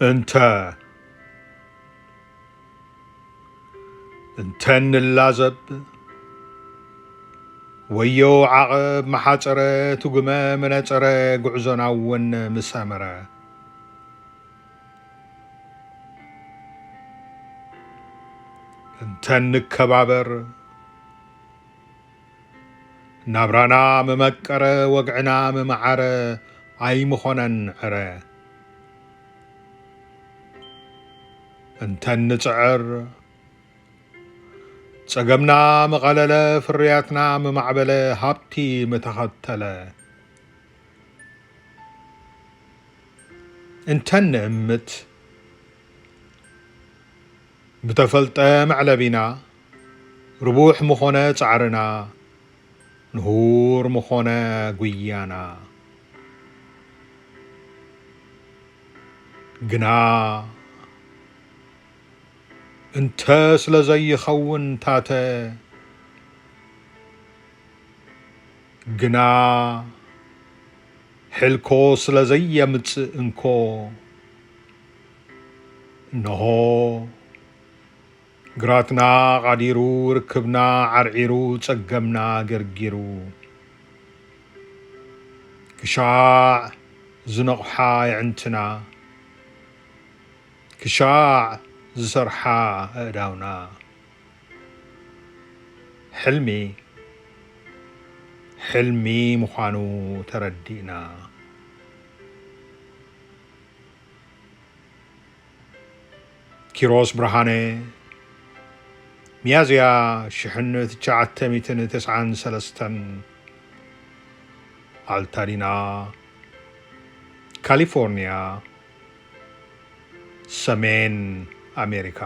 እንተ እንተ ንላዘብ፣ ወዮ ዓቐብ መሓጸረ፣ ትጉመ መነጸረ፣ ጉዕዞና እውን ምሰመረ። እንተ ንከባበር፣ ናብራና ምመቀረ፣ ወግዕና ምመዓረ፣ ኣይምኾነን ዕረ። እንተ ንጽዕር፣ ጸገምና ምቐለለ፣ ፍርያትና ምማዕበለ፣ ሃብቲ ምተኸተለ። እንተ ንእምት፣ ብተፈልጠ መዕለቢና፣ ርቡሕ ምኾነ ጻዕርና፣ ንሁር ምኾነ ጉያና። ግና እንተ ስለ ዘይኸውን ታተ፣ ግና ሕልኮ ስለ ዘየምጽእ እንኮ፣ እንሆ ግራትና ቓዲሩ፣ ርክብና ዓርዒሩ፣ ጸገምና ገርጊሩ። ክሻዕ ዝነቕሓ የዕንትና፣ ክሻዕ ዝሰርሓ ኣእዳውና። ሕልሚ፣ ሕልሚ ምዃኑ ተረዲእና። ኪሮስ ብርሃነ፣ ሚያዝያ ሽሕን ትሽዓተ ሚእትን ተስዓን ሰለስተን፣ ኣልታዲና፣ ካሊፎርኒያ፣ ሰሜን ኣሜሪካ።